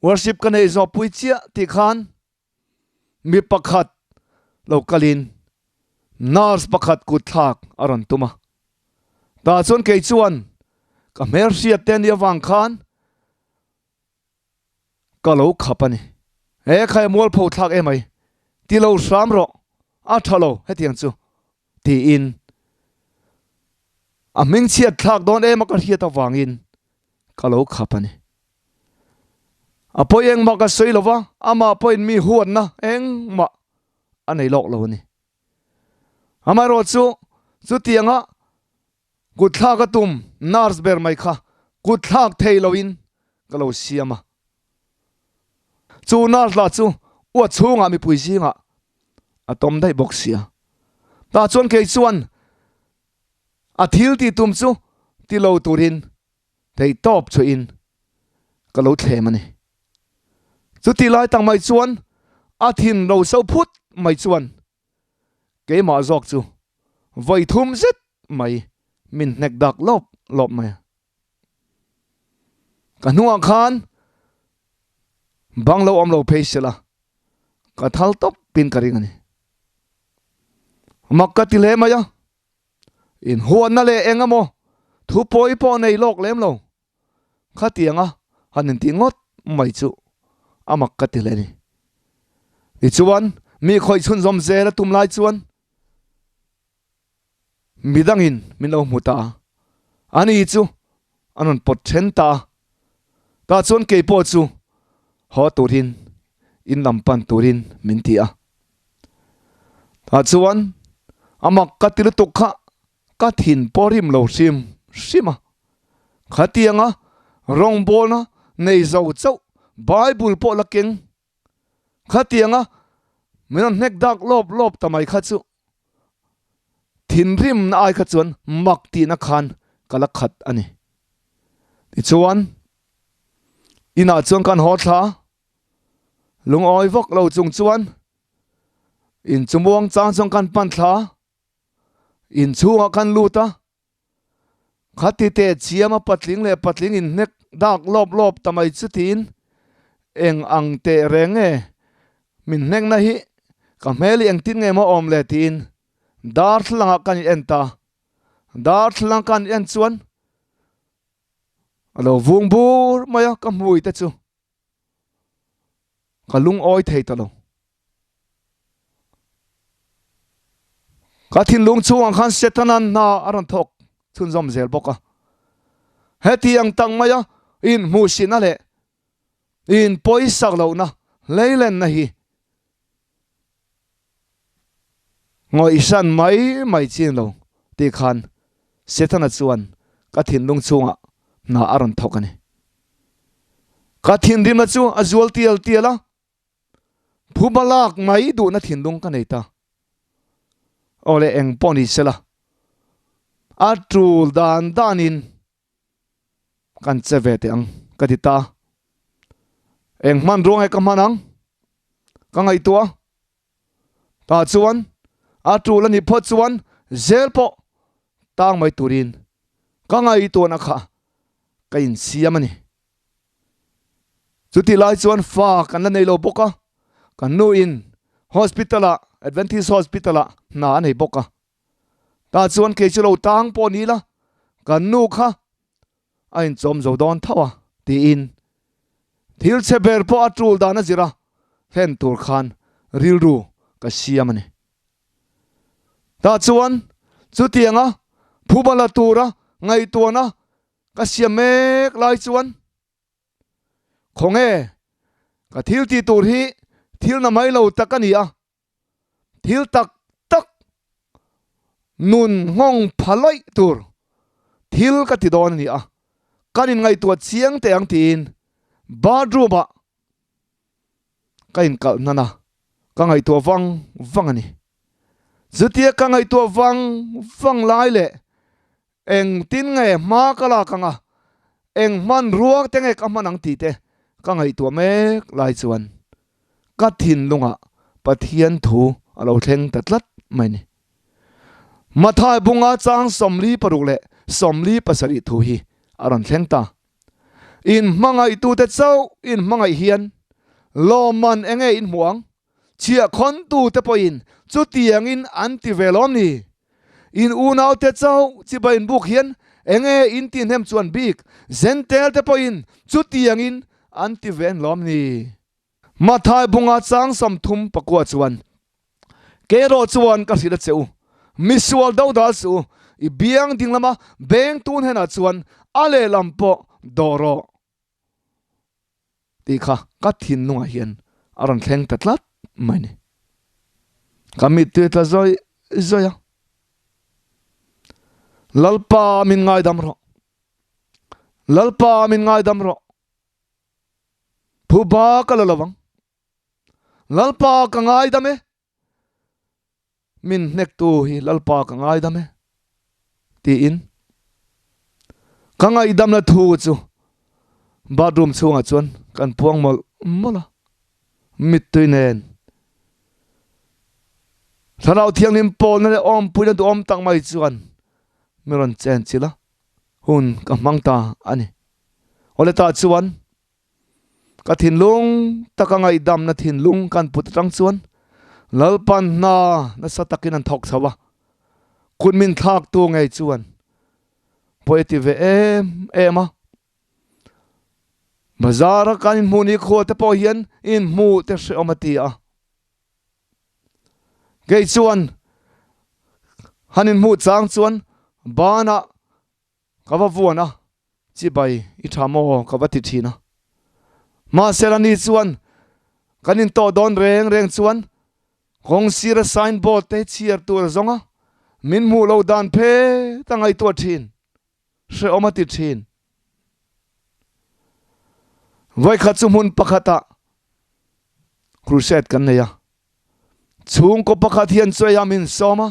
Speaker 5: worship ka neih zawh pui chiah tih khan Mi pakhat lo kalin nurse pakhat kut thlak a rawn tum a. Tah chuan kei chuan ka hmelhriat te nih avang khan Ka lo khap a ni. He khai mualpho thlak emai, ti lo hram rawh, a tha lo hetiang chu, tiin a hmingchhiat thlak dawn em a ka hriat avangin ka lo khap a ni. A pawi engmah ka sawi lo va, amah pawhin mi huatna engmah a nei lawk lo a ni. Amaherawhchu chutianga Kut thlak a tum nurse ber mai kha kut thlak thei loin ka lo siam a. Chu nurse lah chu ua chhungah mipui zingah a tawm daih bawk sia. Tah chuan kei chuan a thil tih tum chu ti lo turin theihtawp chhuahin ka lo thlem a ni. Chutih lai tak mai chuan a thin ro so phut mai chuan Keimah zawk chu vawi thum zet mai min hnek dak lawp lawp mai a. Ka hnungah khan bang lo awm lo phei sela ka thal tawp pin ka ring a ni. Mak ka ti hle mai a, inhuatna leh eng emaw thu pawi pawh nei lawk lem lo. Khatianga han intih ngawt mai chu a mak ka ti hle ni. Tichuan, mi khawih chhunzawm zel a tum lai chuan midangin min lo hmu ta a, ani chu an rawn pawt then ta a. Tah chuan kei pawh chu haw turin in lam pan turin min ti a. Tah chuan a mak ka ti lutuk kha Ka thin pawh rim lo hrim hrim a. Khatianga rawngbawlna nei zo chauh Bible pawh la keng. Khatianga min rawn hnek dak lawp lawp ta mai kha chu thinrimna ai kha chuan mak tihna khan ka la khat a ni. Tichuan, inah chuan kan haw thla lungawi vak lo chung chuan inchumuang chang chuan kan pan thla. Inchhungah khan lut a, khati teh chiama patling leh patling inhnek dak lawp lawp ta mai chu tiin eng ang teh reng nge min hnekna hi ka hmel hi engtin nge maw awm le tiin darthlalangah kan in en ta. Darthlalang kan en chuan a lo vung bur mai a ka hmui te chu. Ka lungawi thei ta lo. Ka thinlung chungah khan Setana'n hna a rawn thawk chhunzawm zel bawk a. Heti ang tak maia inhmuhsihna leh inpawisak lohna hleilenna hi ngawihsan mai mai chin lo tih khan Setana chuan ka thinlung chungah hna a rawn thawk a ni. Ka thinrimna chu a zual tial tial a, phuba lak mai duhna thinlung ka nei ta. Aw le eng pawh ni sela, a tul dan danin kan che ve teh ang ka ti ta. Eng hmanrua nge ka hman ang? Ka ngaihtuah. Tah chuan a tul a nih phawt chuan zel pawh tang mai turin ka ngaihtuahna kha ka insiam a ni. Chutih lai chuan fa kan la nei lo bawk a, kan nu in hospital ah, Adventist hospital ah hna a nei bawk a. Tah chuan kei chu lo tang pawh ni la, kan nu kha a inchawm zo dawn tho a tiin thil chhe ber pawh a tul dan a zir a, hlen tur khan rilru ka siam a ni. Tah chuan chutianga phuba la tura ngaihtuahna ka siam mek lai chuan khawnge ka thil tih tur hi thil na mai lo tak a ni a, Thil tak tak nun nghawng pha lawih tur thil ka ti dawn a ni a, kan inngaihtuah chiang teh ang tiin bathroom ah ka inkalh hnan a, ka ngaihtuah vang vang a ni. Chutia ka ngaihtuah vang vang lai leh engtin nge hma ka lak ang a, eng hmanrua te nge ka hman ang tih te ka ngaihtuah mek lai chuan ka thinlungah Pathian thu a lo thleng ta tlat mai ni. Mathai bunga chang 46 leh 47 thu hi a rawn thleng ta. In hmangaihtute chauh in hmangaih hian lawmman enge in hmuh ang? Chhiahkhawntute pawhin chutiangin an ti ve lawm ni? In unaute chauh chibai inbuk hian enge in tihnem chuan bik? Zentelte pawhin chutiangin an ti ve an lawm ni? Mathai bunga chang 34 chuan, Kei erawh chuan ka hrilh a che u, misual dodal suh u, i biang ding lama beng tun henah chuan a lehlam pawh dawh rawh tih kha ka thinlungah hian a rawn thleng ta tlat mai ni. Ka mittui tla zawih zawih a, Lalpa min ngaidam rawh, Lalpa min ngaidam rawh, phuba ka la lovang. Lalpa ka ngaidam e, min hnektu hi Lalpa ka ngaidam e, tiin ka ngaihdamna thu chu bathroom chhungah chuan kan puang mawlh mawlh a, mittui nen Thlarau Thianghlim pawlna leh awmpuina duhawm tak mai chuan mi rawn chenchilh a, hun ka hmang ta a ni. Awle tah chuan Ka thinlung taka ngaihdamna thinlung kan put atang chuan Lalpan hna nasa takin an thawk chho a, kut min thlaktu ngei chuan pawi a ti ve em em a. Bazar-a kan inhmuh ni khua te pawh hian inhmuh te hrehawm a ti a. Kei chuan han inhmuh chang chuan banah Ka va vuan a, Chibai, i tha maw? ka va ti thin a. Mahse Rani chuan, Kan intawh dawn reng reng chuan kawng sira sign board te hi chhiar tur a zawng a, min hmuh lo dan phet a ngaihtuah thin, hrehawm a ti thin. Vawikhat chu hmun pakhatah crusade kan nei a, chhungkaw pakhat hian chawi a min sawm a,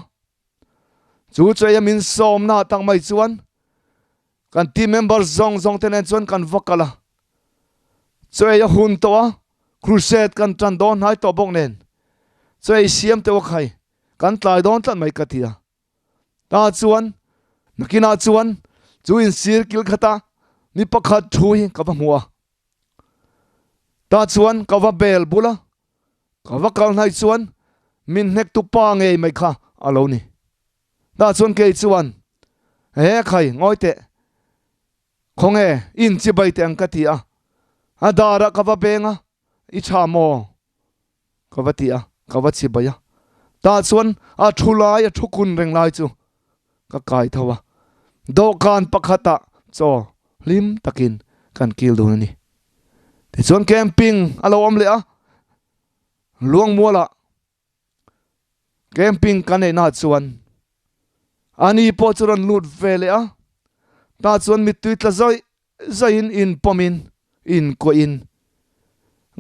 Speaker 5: Chu chawi min sawmna tak mai chuan kan team member zawng zawng te nen chuan kan va kal a. Chawi a hun tawh a, crusade kan tan dawn hnai tawh bawk nen chawi siam teuh a khai kan tlai dawn tlat mai ka ti a. Ta chuan nakinah chuan chu insir kil khata mi pakhat thu hi ka va hmu a. Ta chuan ka va bel bul a, Ka va kal hnaih chuan min hnektu pa ngei mai kha a lo ni. Tah chuan kei chuan, He khai, ngawi teh. Khawnge, in chibai teh ang ka ti a. A darah ka va beng a, I tha maw? Ka va ti a, ka va chibai a. Tah chuan a thu lai, a thu kun reng lai chu ka kai tho a. Dawhkan pakhatah chaw hlim takin kan kil dun a ni. Tichuan camping a lo awm leh a, Luangmualah camping kan neih naah chuan ani pawh chu rawn lut ve leh a, tah chuan mittui tla zawih zawih in inpawm in inkuah in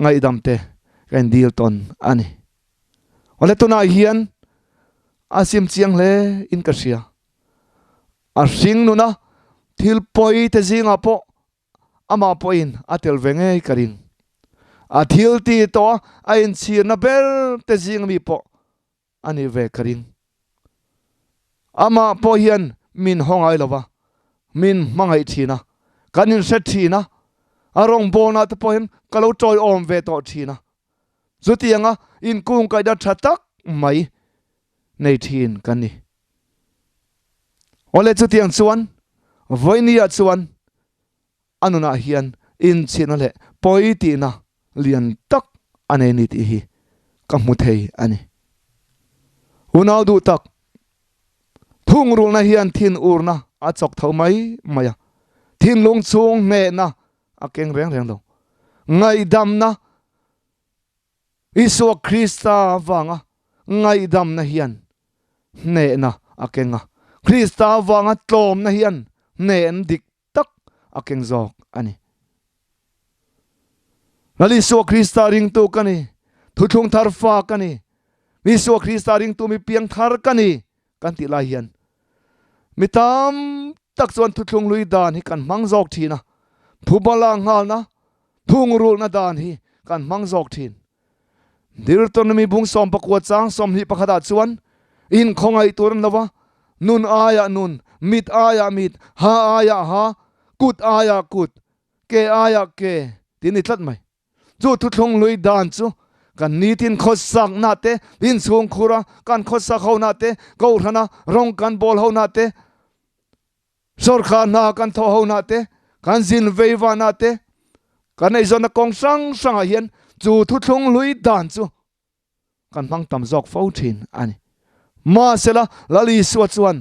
Speaker 5: ngaihdam te ka indil tawn a ni. Awle tunah hian a sim chiang hle in ka hria. A hring nuna thil pawi te zingah pawh Amah pawhin a tel ve ngei ka ring. A thil ti tawh a, a inchhirna ber te zing ami pawh a nih ve ka ring. Amah pawh hian min haw ngai lo va, min hmangaih thin a, kan inhre thin a, a rawngbawlna te pawh hian ka lo tawiawm ve tawh thin a. Chutianga inkungkaihna tha tak mai nei thin kan ni. Awle chutiang chuan vawinia chuan a nunah hian inchhirna leh pawi tihna lian tak a nei ni tih hi ka hmu thei a ni. Unau duh tak, thungrulna hian thinurna a chawk tho mai mai a, thinlung chhung hnehna a keng reng reng lo. Ngaihdamna Isua Krista avanga ngaihdamna hian hnehna a keng a, Krista avanga tlawmna hian hnehna dik tak a keng zawk a ni. Lal Isua Krista ringtu ka ni, thuthlung thar fa ka ni, Isua Krista ringtu mi piang thar ka ni kan tih lai hian mi tam tak chuan thuthlung hlui dan hi kan hmang zawk thin a, phubala nghalna, thungrulhna dan hi kan hmang zawk thin. Deuteronomy bung 19 chang 21 ah chuan inkhawngaih tur an lo va, nun aiah nun, mit aiah mit, ha aiah ha, kut aiah kut, ke aiah ke tih a ni tlat mai. Chu thuthlung hlui dan chu kan nitin khawsakna te, inchhungkhura kan khawsak hona te, kohhrana rawng kan bawl hona te, sawrkar hna kan thawh hona te, kan zin veivana te, Kan eizawnna kawng hrang hrangah hian chu thuthlung hlui dan chu kan hmang tam zawk fo thin a ni. Mahsela, Lal Isua chuan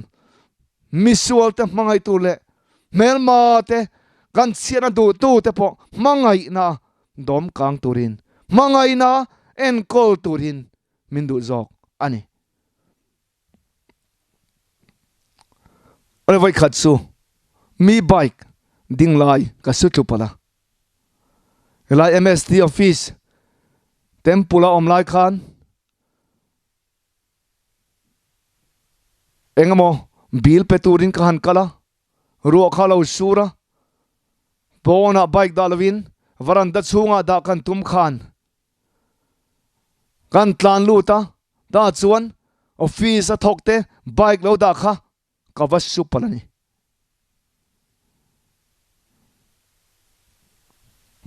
Speaker 5: misualte hmangaih tur leh hmelma te kan chhiatna duhtute pawh hmangaihna dawm kang turin, hmangaihna enkawl turin min duh zawk a ni. Awle vawikhat chu mi bike ding lai ka su tlu palh a, helai MST office temple a awm lai khan eng emaw bill pe turin ka han kal a, ruah kha a lo sur a, pawnah bike dah lovin varanda chhungah dah kan tum khan Kan tlan lut a, tah chuan office a thawk te bike lo dah kha ka va su palh a ni.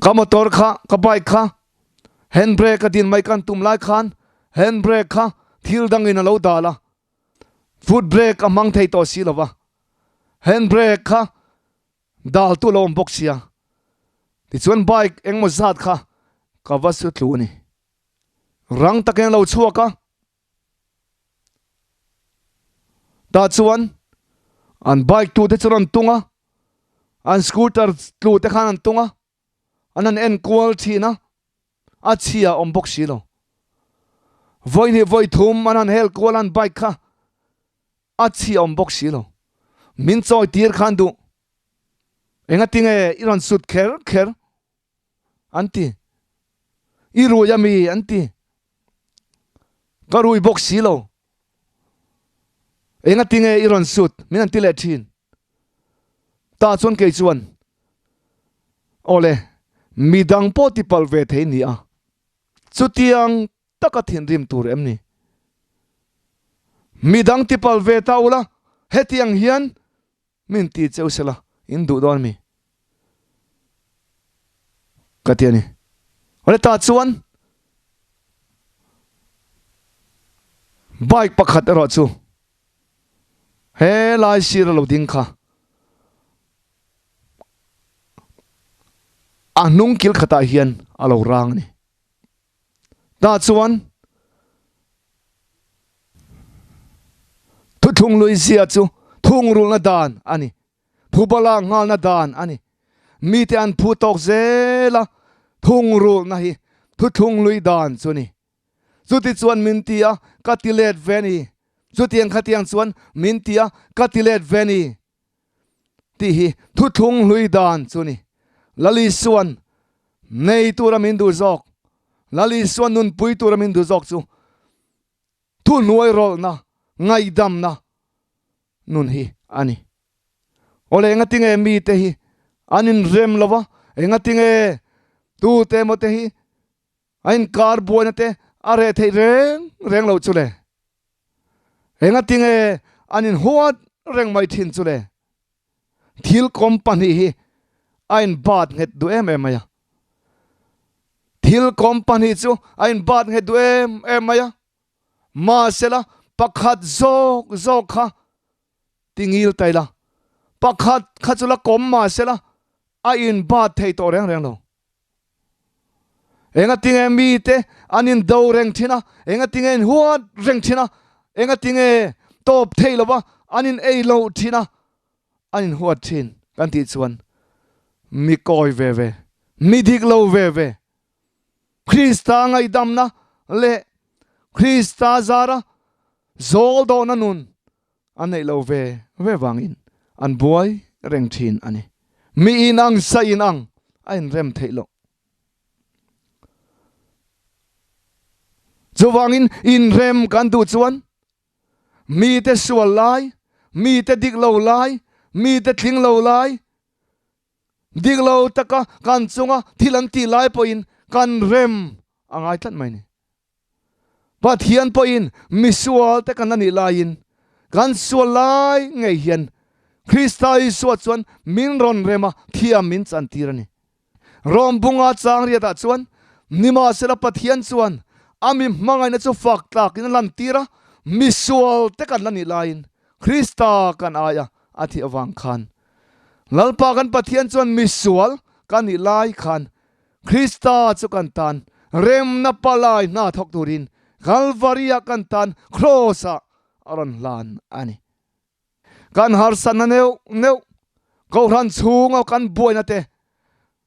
Speaker 5: Ka motor kha, ka bike kha hand brake a din mai kan tum lai khan hand brake kha thil dangin a lo dal a, foot brake a hmang thei tawh si lo va, hand brake kha Dal tu lo awm bawk sia. Tichuan bike engmaw zat kha ka va su tlu a ni. Rang takin a lo chhuak a. Tah chuan an bike tu te chu rawn tung a, an scooter tlu te khan an tung a, an han en kual thin a, a chhia awm bawk si lo. Vawi hnih vawi thum an han hel kual a an bike kha A chhi awm bawk si lo. Min chawi tir khan duh. Enga tinge i rawn sut kher kher? An ti. I rui a mi? An ti. Ka rui bawk si lo. Enga tinge i rawn sut? Min an ti leh thin. Tah chuan kei chuan, Awle, midang pawh ti palh ve thei ni a. Chutiang taka thinrim tur em ni? Midang tipal ve ta ula, hetiang hian min ti cheu sela in duh dawn mi? Ka ti a ni. Awle ta chuan bike pakhat erawh chu he lai sir a lo ding kha a hnung kil khatah hian a lo rang a ni. Tah chuan thuthlung lui zia chu thungrulna dan a ni, phubala nghalna dan a ni. Mite an phu tawk zel a, thungrulna hi thuthlung lui dan chu a ni. Chuti chuan min ti a, ka ti let ve a ni. Chutiang khatiang chuan min ti a, ka ti let ve a ni. Tih hi thuthlung hlui dan chu ni. Lal Isuan nei tura min duh zawk, Lal Isuan nunpui tura min duh zawk chu thuhnuai rawlhna, ngaihdamna nun hi a ni. Awle engatinge mite hi an inrem lo va, engatinge tute emaw te hi a inkar buaina te a reh theih reng reng lo chu le. Engatinge an inhuat reng mai thin chu le? Thil company hi a inbat nghet duh em em mai a. Thil company chu a inbat nghet duh em em mai a. Mahsela pakhat zawk zawk kha tingil ta ila, pakhat kha chu la kawm mahsela a inbat thei tawh reng reng lo. Engatinge mite an indo reng thin a, engatinge in huat reng thin a, engatinge tawp thei lova an in ei loh thin a, an in huat thin kan tih chuan mi kawi ve ve, mi dik lo ve ve, Krista ngaihdamna leh Krista zara zawl dawhna nun an neih lo ve ve vangin an buai reng thin a ni. Mi in ang sa in ang a inrem theih loh. Chuvangin inrem kan duh chuan mite sual lai, mite dik lo lai, mite tling lo lai, dik lo taka kan chunga thil an tih lai pawhin kan rem a ngai tlat mai a ni. Pathian pawhin misual te kan la nih laiin kan sual lai ngei hian Krista Isua chuan min rawn rem a, thiam min chantir a ni. Rom bunga chang riatah chuan nimahsela Pathian chuan a mi hmangaihna chu fak tlakin a lantir a, misual te kan la nih laiin Krista kan aia a thih avang khan Lalpa kan Pathian chuan misual kan nih lai khan. Krista chu kan tan remna palai hna thawk turin Kalvari-ah kan tan Kraws-ah a rawn hlan a ni. Kan harsatna neuh neuh, Kohhran chhunga kan buaina te,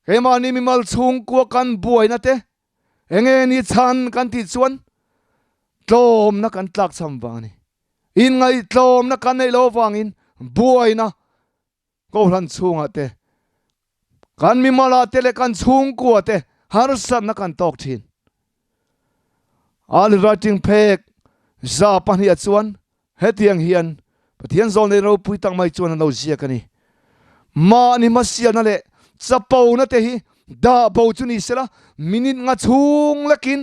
Speaker 5: keimahni mimal chhungkua kan buaina te, enge ni chhan kan tih chuan tlawmna kan tlakchham vang a ni. Inngaihtlawmna kan neih loh avangin buaina Kohhran chhungah te, kan mimalah te leh kan chhungkua te harsatna kan tawk thin. Early writing phek 200 chuan hetiang hian Pathian zawlnei ropui tak mai chuan an lo ziak a ni. Mahni hmasialna leh chapona te hi dah bo chu ni sela, minute nga chhung lekin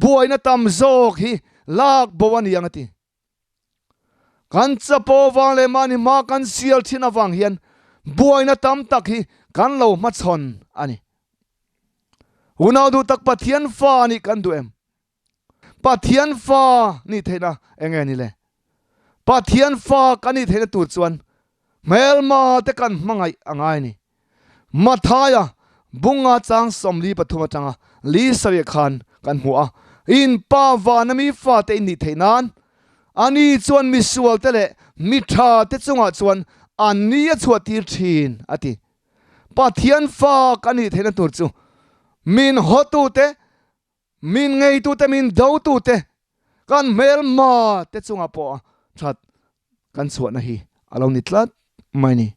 Speaker 5: buaina tam zawk hi lak bo a ni ang a ti. Kan chapo vang leh mahni hma kan sial thin avang hian buaina tam tak hi kan lo hmachhawn a ni. Unau duh tak Pathian fa nih kan duh em? Pathian fa nih theihna eng nge ni le? Pathian fa kan nih theihna tur chuan hmelma te kan hmangaih a ngai a ni. Mathaia bunga chang 43 atanga li sarih khan kan hmu a, In pa vana mi fate in nih theih nan, ani chuan misualte leh mi thate chungah chuan an ni a chhuah tir thin, a ti. Pathian fa kan nih theihna tur chu min hawtute, min ngeitute, min dotute, kan hmelma te chungah pawh that kan chhuahna hi a lo ni tlat mai ni.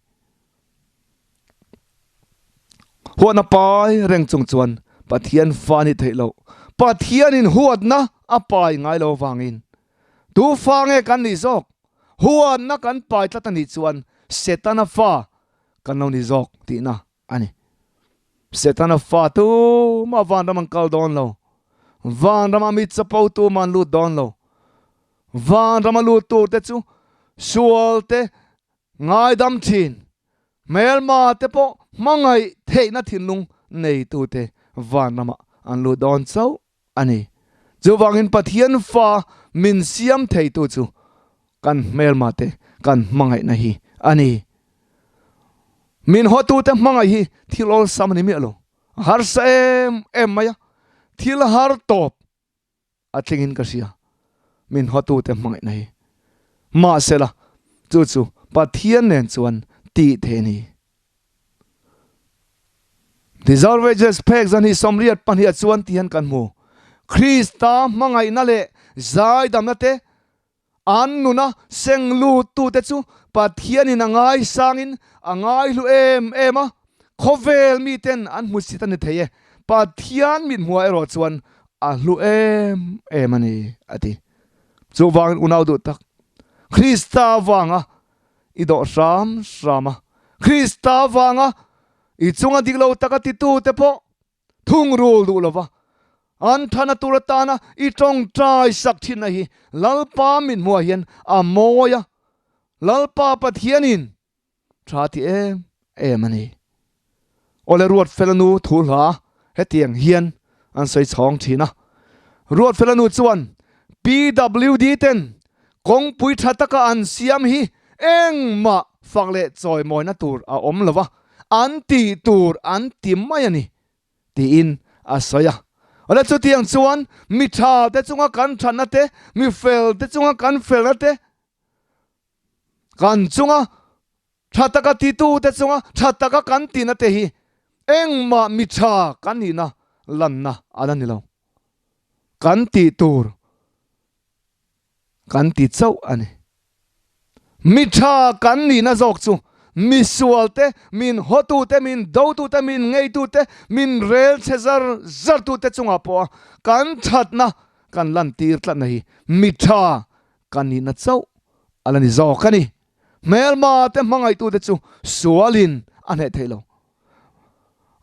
Speaker 5: Huatna pai reng chung chuan Pathian fa ni theih loh. Pathianin huatna a pai ngai lo vangin tu fa nge kan nih zawk? Huatna kan pai tlat a nih chuan Setana fa kan lo ni zawk tihna a ni. Setana fa tumah vanram an kal dawn lo. Vanrama mi chapo tumah an lut dawn lo. Vanrama lut tur te chu sual te ngaidam thin, hmelma te pawh hmangaih theihna thinlung neitute vanramah an lut dawn chauh a ni. Chuvangin Pathian fa min siam theitu chu kan hmelma te kan hmangaihna hi a ni. Min hawtute hmangaih hi thil awlsam a ni miah lo. A harsa em em mai a, thil har tawp a tlingin ka hria min hawtute hmangaihna hi. Mahsela, chu chu Pathian nen chuan tih theih a ni. Deservages phek zan hi 82 ah chuan ti hian kan hmu. Krista hmangaihna leh zaidamna te an nuna seng luttute chu Pathianin a ngaisangin a ngaihlu em em a, khawvel miten an hmusit a ni thei e, Pathian mithmuah erawh chuan a hlu em em a ni, a ti. Chuvangin unau duh tak, Krista vanga i dawh hram hram a, Krista vanga i chunga dik lo taka titute pawh Thungrul duh lova an thana tur atana i tawngtai sak thinna hi Lalpa mithmuah hian a mawi a, Lalpa Pathianin tha ti em em a ni. Awle Ruatfela nu thu hla hetiang hian an sawi chhawng thin a, Ruatfela nu chuan PWD ten kawngpui tha taka an siam hi engmah fak leh chawimawina tur a awm lova, an tih tur an ti mai a ni, tiin a sawi a. Awle chutiang chuan mi tha te chunga kan thatna te, mi fel te chunga kan felna te, kan chunga tha taka titu te chunga tha taka kan tihna te hi engmah mi tha kan nihna lanna a la ni lo. Kan tih tur kan ti chauh a ni. Mi tha kan nihna zawk chu mi sual te, min hawtu te, min dotu te, min ngeitu te, min rel chhe zar zar tu te chungah pawha kan thatna kan lantir tlatna hi mi tha kan nihna chauh a la ni zawk a ni. Hmelma te hmangaihtu te chu sualin a hneh theih lo.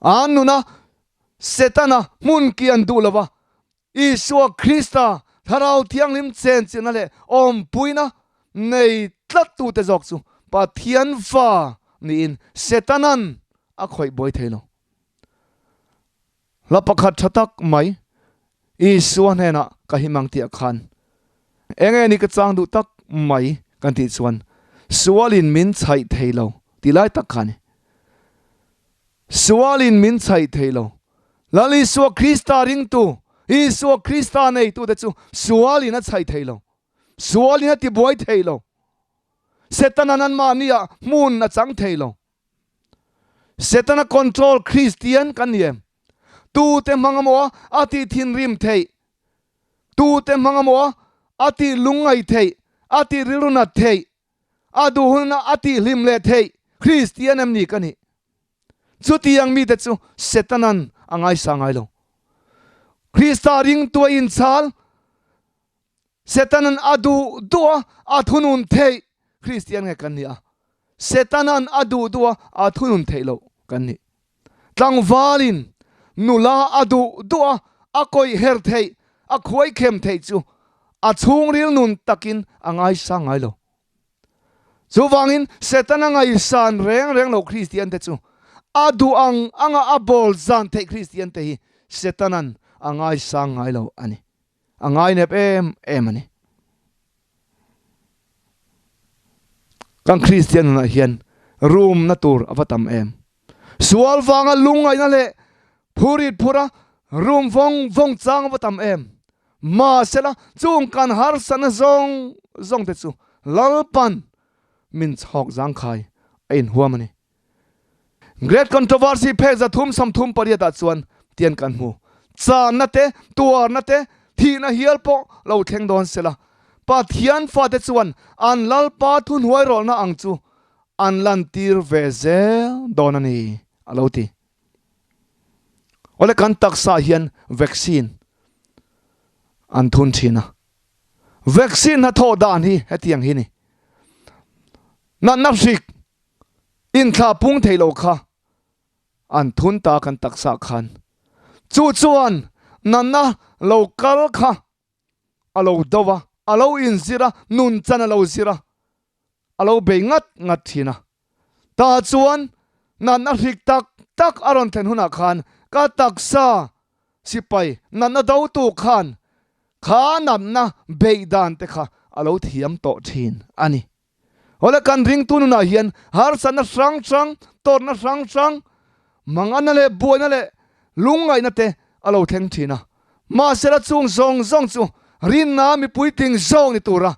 Speaker 5: An nuna Setana hmun kian duh lova Isua Krista Thlarau Thianghlim chenchilhna leh awmpuina nei tlattute zawk chu Pathian fa niin Setanan a khawih buai thei lo. Hla pakhat tha tak mai Isua hnenah ka him ang tih ah khan enge ni ka chang duh tak mai kan tih chuan sualin min chhaih thei lo tih lai tak kha a ni. Sualin min chhaih thei lo. Lal Isua Krista ringtu, Isua Krista neitute chu sualin a chhai thei lo, sualin a tibuai thei lo, Setana'n anmahniah hmun a chang thei lo. Setana control Kristian kan ni em? Tute hmang amaw a tih thinrim theih? Tute hmang amaw a tih lungngaih theih? A tih rilru nat theih? A duh hunah a tih hlim leh theih? Kristian em ni ka nih? Chutiang mite chu Setana'n a ngaisa ngai lo. Krista ringtu a inchhal, Setana'n a duh duh a, a thunun theih Kristian nge kan nih a? Setana'n a duh duh a, a thunun theih loh kan nih. Tlangvalin nula a duh duh a, a kawih her theih, a khuai khem theih chu a chhungril nun takin a ngaisang ngai lo. Chuvangin Setana ngaihsan reng reng lo Kristiante chu a duh ang anga a bawl zan theih Kristiante hi Setana'n a ngaisang ngai lo a ni. A ngainep em em a ni. Kan Kristian nunah hian rumna tur a va tam em. Sual vanga lungngaihna leh phurit phura rum vawng vawng chang a va tam em. Mahsela chung kan harsatna zawng zawng te chu Lalpan min chhawk zangkhai a inhuam a ni. Great Controversy phek 338 ah chuan tian kan hmu. Channa te, tuarna te, thihna hial pawh lo thleng dawn sela, Pathian fate chuan an Lalpa thuhnuairawlhna ang chu an lantir ve zel dawn a ni, a lo ti. Awle kan taksa hian vaccine an thun thin a. Vaccine hnathawh dan hi hetiang hi ni. Natna hrik Inthlah pung thei lo kha an thun ta kan taksa khan. Chu chuan natna lo kal kha a lo do a, a lo inzir a, nun chan a lo zir a, a lo bei ngat ngat thin a. Tah chuan natna hrik tak tak a rawn thlen hunah khan ka taksa sipai natna dotu khan kha natna beih dan te kha a lo thiam tawh thin a ni. Awle kan ringtu nunah hian harsatna hrang hrang, tawrhna hrang hrang, manganna leh buaina leh lungngaihna te a lo thleng thin a. Mahsela chung zawng zawng chu rinna mipui tling zawng ni tura.